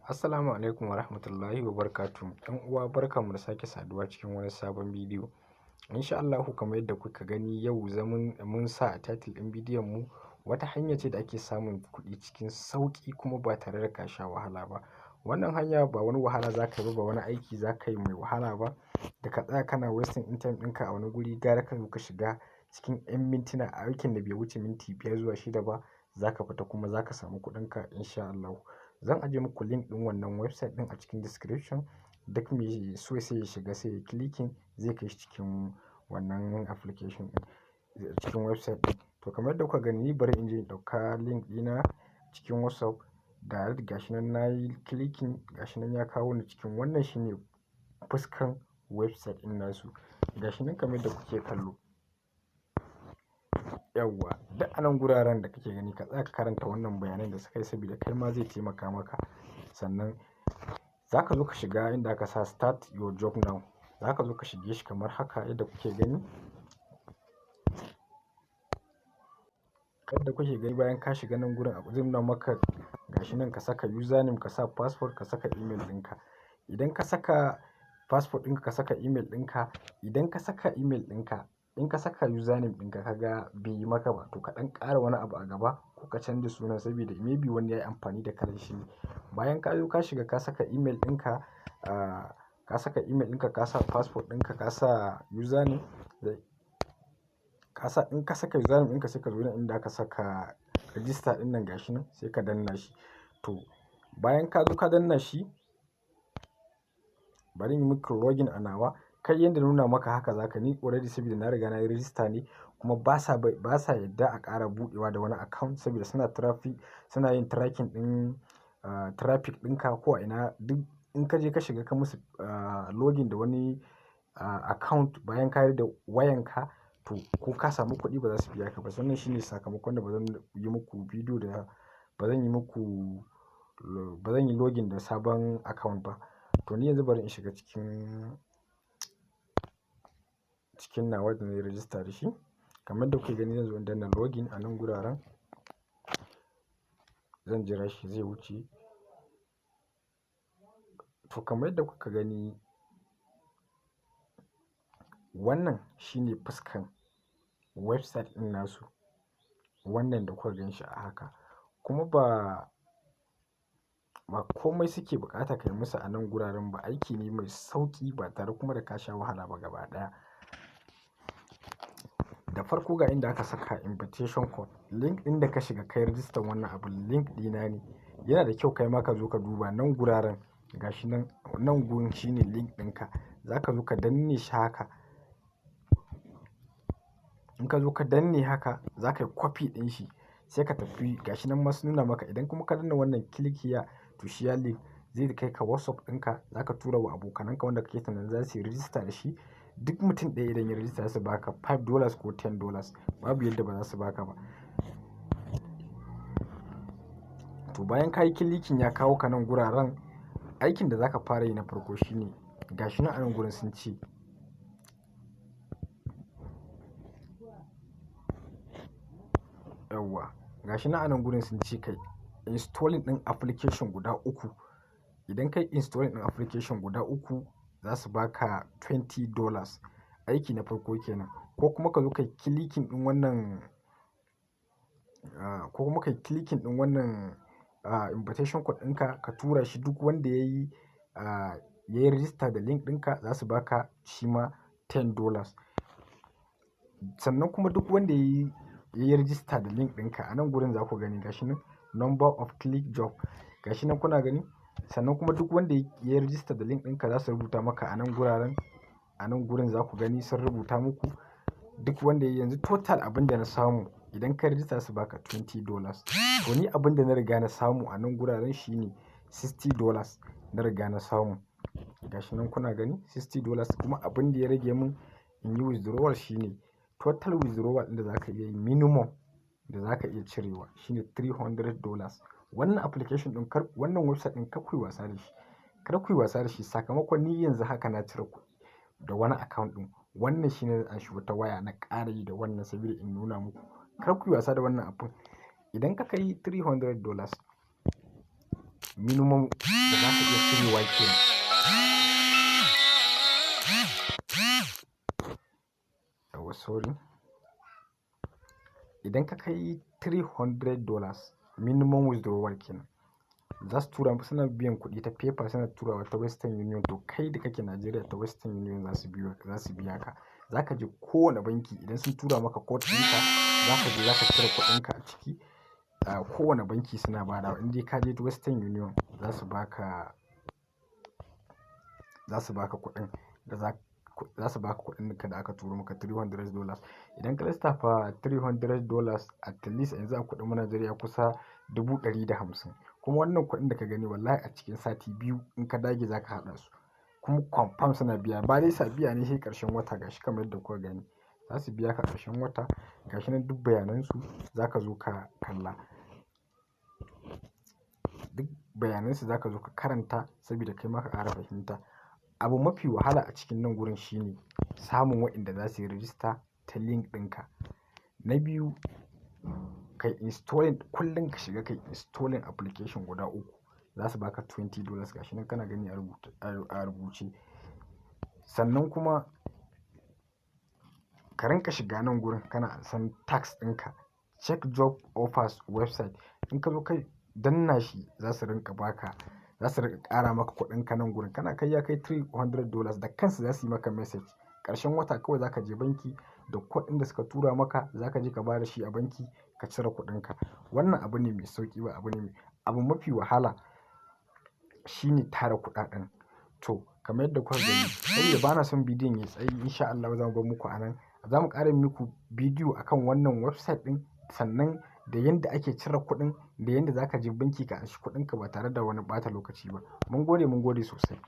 Assalamu alaikum wa rahmatullahi wa barakatuh. ‘Yan uwa, barkanmu da sake saduwa cikin wani sabon bidiyo. Insha Allahu, kamar yadda kuka gani yau zaman mun sa a title ɗin bidiyon mu, wata hanya ce da ake samun kuɗi cikin sauƙi kuma ba tare da ka sha wahala ba. Wannan hanya ba wani wahala za ka yi ba, ba wani aiki za ka yi mai wahala ba. Da ka tsaya kana wasting ɗin time ɗinka a wani guri, gara ka zo ka shiga cikin ‘yan mintuna, aikin da bai wuce minti 5 zuwa 6 ba, za ka fita kuma za ka samu kuɗinka insha Allahu. Zan ajiye muku link ɗin wannan website ɗin a cikin description. Duk mai so sai ya shiga, sai ya clicking, zai kai shi cikin wannan application ɗin, cikin website ɗin. To, kamar yadda kuka gani, bari in je in ɗauka link ɗina cikin WhatsApp direct. Gashi nan nayi clicking, gashi nan ya kawo ni cikin wannan, shine fuskan website ɗin nasu. Gashi nan kamar yadda kuke kallo. Yawwa, duk a nan guraren da kake gani, ka tsaya ka karanta wannan bayanan da suka yi, saboda kai ma zai taimaka maka. Sannan za ka zo ka shiga inda aka sa "Start your job now". Za ka zo ka shige shi kamar haka yadda kuke gani. Yadda kuke gani, bayan ka shiga nan gurin, zai nuna maka, gashi nan, ka saka username, ka sa password, ka saka email ɗinka. Idan ka saka password ɗinka, ka saka email ɗinka, idan ka saka email ɗinka, in ka saka username ɗinka ka ga bai yi maka ba, to ka ɗan ƙara wani abu a gaba ko ka canza sunan, saboda maybe wani ya yi amfani da kalan shi ne. Bayan ka zo ka shiga, ka saka email ɗinka, ka saka email ɗinka, ka sa password ɗinka, ka sa username, ka sa, in ka saka username ɗinka, sai ka zo nan inda aka saka register ɗin nan, gashi nan, sai ka danna shi. To, bayan ka zo ka danna shi, bari in yi muku login a nawa. Kai, yanda na nuna maka haka za ka ni already, saboda na riga na yi register ne, kuma ba sa yadda a ƙara buɗewa da wani account, saboda suna traffic, suna yin tracking ɗin traffic ɗinka ko a ina. Duk in ka je ka shiga ka musu login da wani account bayan ka yi da wayanka, to ko ka samu kuɗi, ba za su biya ka ba. Wannan shine sakamakon da ba zan yi muku bidiyo da ba zan yi muku ba zan yi login da sabon account ba. To, ni yanzu bari in shiga cikin nawa da na yi register da shi. Kamar da kuke gani, zan zo in danna login a nan guraren. Zan jira shi zai wuce. To, kamar yadda kuka gani, wannan shine fuskan website ɗin nasu. Wannan da kuka gan shi a haka. Kuma ba komai suke buƙata ka yi musu a nan guraren ba. Aiki ne mai sauƙi ba tare kuma da ka sha wahala ba gaba ɗaya. Da farko, ga inda aka saka invitation code. Link ɗin da ka shiga ka yi register wannan abun, link ɗina ne. Yana da kyau kai ma ka zo ka duba nan guraren, gashi nan, nan gurin shine link ɗinka. Za ka zo ka danne shi haka. In ka zo ka danne haka, za ka yi copy ɗin shi, sai ka tafi, gashi nan ma sun nuna maka. Idan kuma ka danna wannan "Click here to share link", zai kai ka WhatsApp ɗinka. Za ka tura wa abokananka wanda kake tunanin za su yi register da shi. Duk mutum ɗaya idan ya register, za su baka $5 ko $10. Babu yadda ba za su baka ba. To, bayan ka yi clicking ya kawo ka nan guraren, aikin da za ka fara yi na farko shine, gashi nan a nan gurin sun ce, yauwa, gashi nan a nan gurin sun ce kai installing ɗin application guda uku. Idan kai installing ɗin application guda uku, za su baka $20. Aiki na farko kenan. Ko kuma ka zo kai clicking ɗin wannan, ko kuma kai clicking ɗin wannan invitation code ɗinka, ka tura shi, duk wanda yayi register da link ɗinka, za su baka shi ma $10. Sannan kuma duk wanda yayi register da link ɗinka, a nan gurin za ku gani, gashi nan, number of click job, gashi nan kuna gani. Sannan kuma duk wanda yayi register da link ɗinka, za su rubuta maka a nan guraren. A nan gurin za ku gani sun rubuta muku duk wanda yayi. Yanzu total abin da na samu, idan ka register su baka $20. To, ni abin da na riga na samu a nan guraren shine $60 na riga na samu. Gashi nan kuna gani, $60. Kuma abin da ya rage mun in yi withdrawal shine, total withdrawal ɗin da za ka iya yi, minimum da za ka iya cirewa shine $300. Wannan application ɗin kar, wannan website ɗin, kar kuyi wasa da shi. Kar kuyi wasa da shi. Sakamakon ni yanzu haka na cire kuɗi da wani account ɗin. Wannan shine zan anshi wata waya na ƙara yi da wannan, saboda in nuna muku. Kar kuyi wasa da wannan abun. Idan ka kai $300, Minimum da za ka iya cirewa kenan. Yauwa, sorry. Idan ka kai $300 minimum withdrawal kenan, za su tura, suna biyan kuɗi ta PayPal, suna turawa ta Western Union. To kai da kake Najeriya, ta Western Union za su biya ka. Za ka je kowane banki, idan sun tura maka code ɗinka, za ka je za ka cire kuɗinka a ciki. A kowane banki suna badawa. In dai ka je Western Union za su baka kuɗin da za za su baka kuɗin ka da aka turo maka $300. Idan ka lissafa $300, at least yanzu a kuɗin mu Najeriya kusa 150,000. Kuma wannan kuɗin da ka gani, wallahi a cikin sati 2 in ka dage za ka haɗa su. Kuma confirm suna biya. Ba dai sa biya ne sai ƙarshen wata, gashi kamar yadda kuka gani. Za su biya ka ƙarshen wata. Gashi nan duk bayanan su za ka zo ka kalla. Duk bayanan su za ka zo ka karanta saboda kai ma ka ƙara fahimta. Abu mafi wahala a cikin nan gurin shine samun waɗanda za su yi register ta link ɗinka. Na biyu, kai installing kullum, ka shiga kai installing application guda uku. Za su baka $20, gashi nan kana gani a rubuce. Sannan kuma ka rinƙa shiga nan gurin kana ansan task ɗinka. Check job offers website. In ka zo ka danna shi, za su rinƙa baka, za su rinƙa ƙara maka kuɗinka nan gurin. Kana kai ya kai $300, da kansu za su yi maka message. Ƙarshen wata kawai za ka je banki da code ɗin da suka tura maka, za ka je ka ba da shi a banki ka cire kuɗinka. Wannan abu ne mai sauƙi, ba abu ne mai, abu mafi wahala shine tara kuɗaɗen. To, kamar yadda kuka gani, saboda bana son bidiyon yayi tsayi, in sha Allahu zamu bar muku a nan. Za mu ƙara muku bidiyo akan wannan website ɗin, sannan da yanda ake cire kuɗin, da yanda za ka je banki ka anshi kuɗinka ba tare da wani ɓata lokaci ba. Mun gode, mun gode sosai.